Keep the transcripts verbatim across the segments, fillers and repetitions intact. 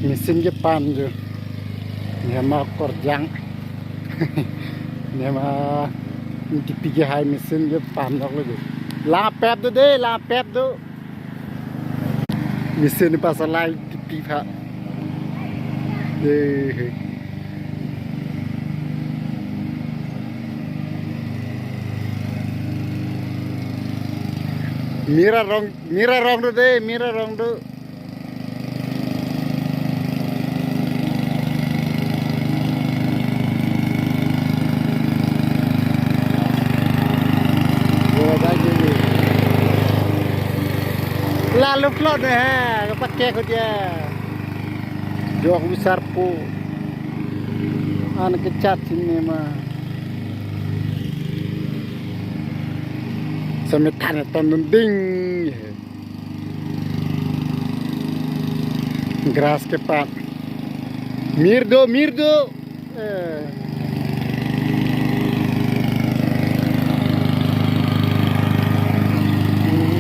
Machine kepan jo. Nema korjang. Nema T P kehai machine kepan doklo jo. Lapep do de, lapep do. Machine pasalai T P pha. De. Mir arong, mir arong do de, mir arong do. Lalu plot dei he, kapakek ko dia. Jok besar po. An kechat sini mah. Semetan ton ding. Grass kepan. Mir do, mir do. Eh. Hmm.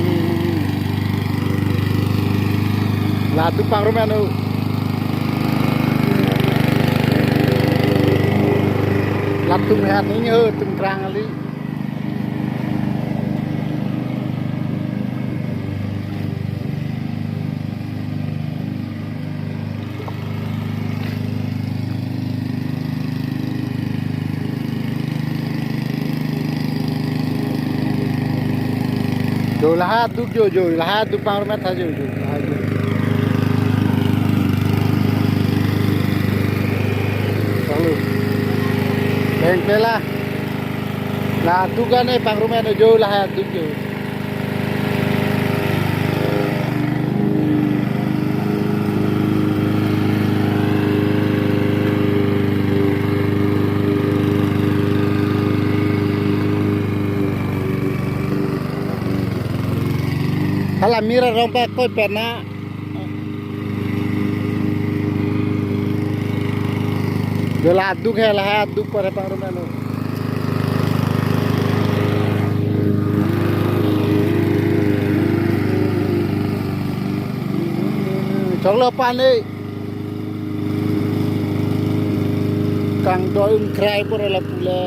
Latum pangrum anu. Latum hat ning ho, tum krang ali. Jo lahai aduk jo, jo lahai aduk pangrum tha jo, jo lahai aduk. Lalu. Peng pela. La aduk ane pangrum ane jo lahai aduk jo. Hala mir arong pa koi pena. Jo la aduk he, lahai aduk pare pangrum anu. Choklo pani. Kangdoi un krai pore lapu le.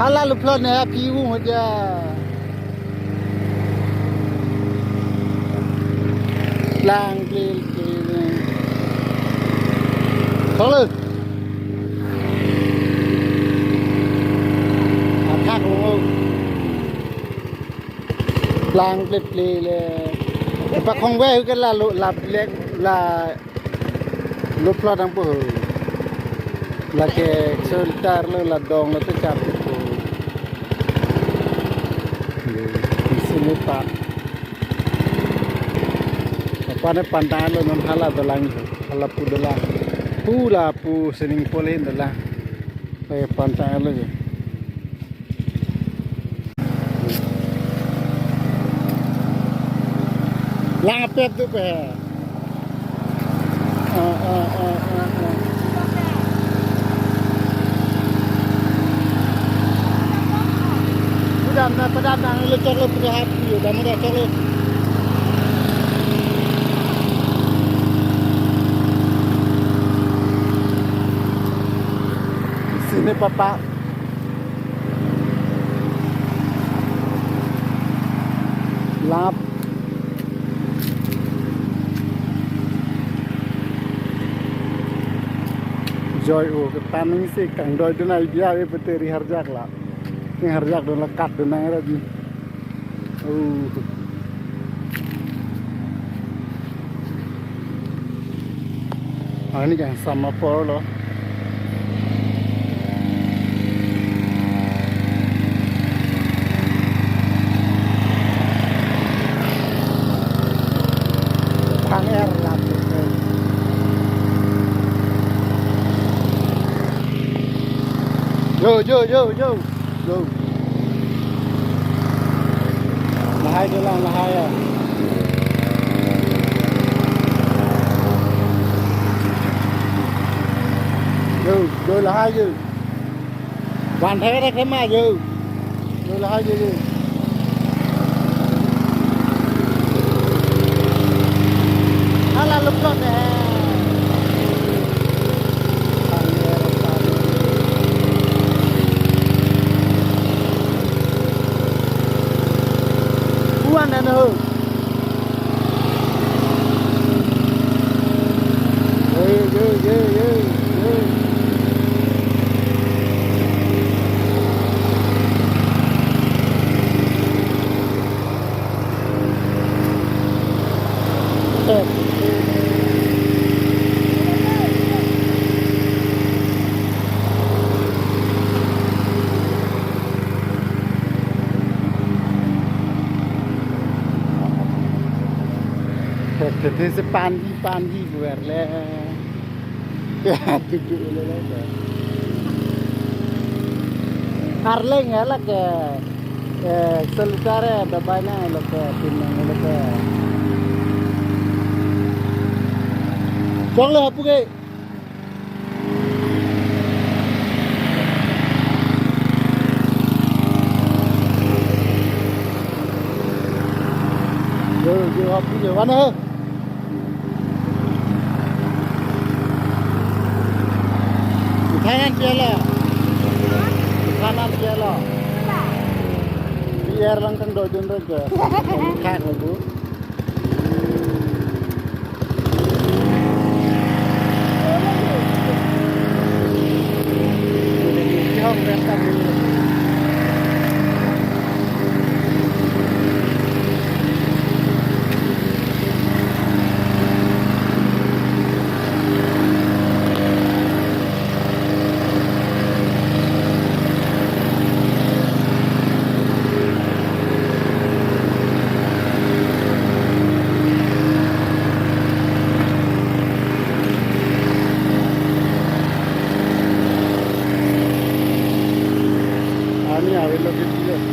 Hala luplo ne api u hoja. Lang plil plil. Choklo. Athak lo. Lang plil plil le. Epa khong ve ke la lo, la black, la lo plot ang po. La ke soltar lo, la dong lo te chap po. Sini pa. Apa ne pantang lo non hala dolang ho. Hala pu dolang. Pu lapu sining polin dolang. Eh, pantang lo jo. Lang apet tu pe. Ah, ah, ah, ah, ah. Padam na, padam na, lo choklo pura hap, yo, dam na choklo. Sini papa. Lap. Joi o, ketan ning si kangdoi dun idea ave pete ri harjak la. Ning harjak dun la kat dun nang ra di. Oh. Ani kangsam apor lo. Thang er lap. Yo, yo, yo, yo. Yo. Lahai dolang, lahai ya. Yo, yo, lahai yo. Van thek thek ma jo. Jo lahai jo jo. Hala luklon ne. Kuan na ho. Yo, yo, yo, yo, yo. Thek thek thek si panji panji buer le. Ya, duduk le le. Arleng ya lake. Eh, solitare babai na lo ke, pinang lo ke. Chong le hapu ke. Jo, jo, hapu ke. Van he. Thanan piala. Thanan piala. Biar lang tang dojun raja. Kak lagu. Ani avelo ke dia.